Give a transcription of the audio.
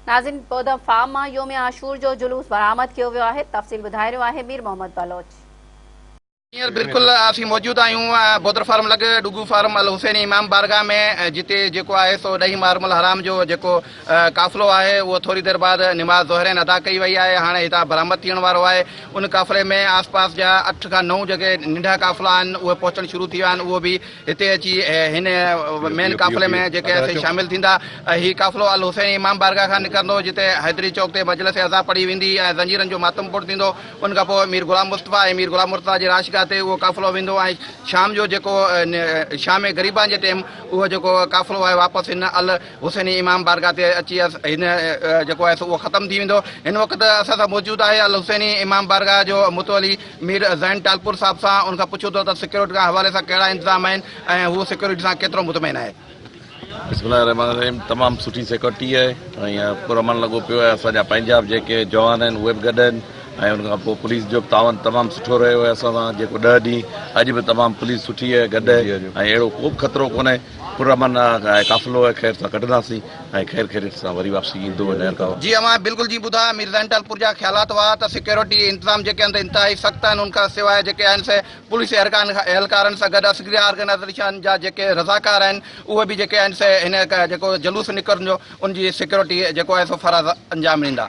ناظرين بودم فارم مان يوم عاشور جو جلوس برآمد ڪيو ويو آهي، تفصيل ٻڌائي رهيو آهي مير محمد بلوچ. هينئر بلڪل اسين موجود آهيون بودر فارم لڳ ڊگو فارم الحسيني امام بارگاهه ۾ جتي جيڪو آهي سو ڏهين محرم الحرام جو جيڪو قافلو آهي اهو ٿوري دير بعد نماز ظهرين ادا ڪئي وئي آهي هاڻي هتان برآمد ٿيڻ وارو آهي ان قافلي ۾ آس پاس جا اٺ کان نو جيڪي ننڍا قافلا آهن اهي پهچڻ شروع ٿي ويا آهن اهو به هتي اچي هن مين قافلي ۾ جيڪي آهي سي شامل ٿيندا. هي قافلو الحسيني امام بارگاهه کان نڪرندو جتي حيدري چوڪ تي مجلس عزا پڙهي ويندي ۽ زنجيرن جو ماتم پڻ ٿيندو. ان کان پوء مير غلام مصطفيٰ ۽ مير غلام مرتضيٰ جي رهائشگاهه تي اهو قافلو ويندو ۽ شام جو جيڪو شام غريبان جي ٽيم اهو جيڪو قافلو آهي واپس هن الحسيني امام بارگاهه تي اچي هن جيڪو آهي سو اهو ختم ٿي ويندو. هن وقت اسان سان موجود آهي الحسيني امام بارگاهه جو متولي مير زين ٽالپور صاحب سان ان کان پڇون ٿو ته سيڪيورٽي کان حوالي سان ڪهڙا انتظام آهن ۽ هو سيڪيورٽي سان ڪيترو مطمئن آهي. بسم الله الرحمٰن الرحيم تمام سٺي سيڪيورٽي آهي ۽ پر امن لڳو پيو آهي اسان جا پنهنجا به جيڪي جوان آهن اهي به گڏ آهن ۽ ان کان پوء پوليس جو به تعاون تمام سٺو رهيو آهي اسان سان جيڪو ڏهه ڏينهن اڄ به تمام پوليس سٺي آهي گڏ آهي ۽ اهڙو ڪو به خطرو ڪونهي پر امن قافلو آهي خير سان ڪڍنداسين ۽ خير خيريت سان وري واپسي ايندو ۽ نئين. جي اوهان بلڪل جي ٻڌا مير زين ٽالپور جا خيالات هئا ته سيڪيورٽي انتظام جيڪي آهن ته انتهائي سخت آهن ان کان سواء جيڪي آهن سي پوليس اهلڪارن سان گڏ عسڪري آرگنائيزيشن جا جيڪي رضاڪار آهن اهي به جيڪي آهن سي هن جيڪو جلوس نڪرندو ان جي سيڪيورٽي جيڪو آهي سو فرض انجام ڏيندا.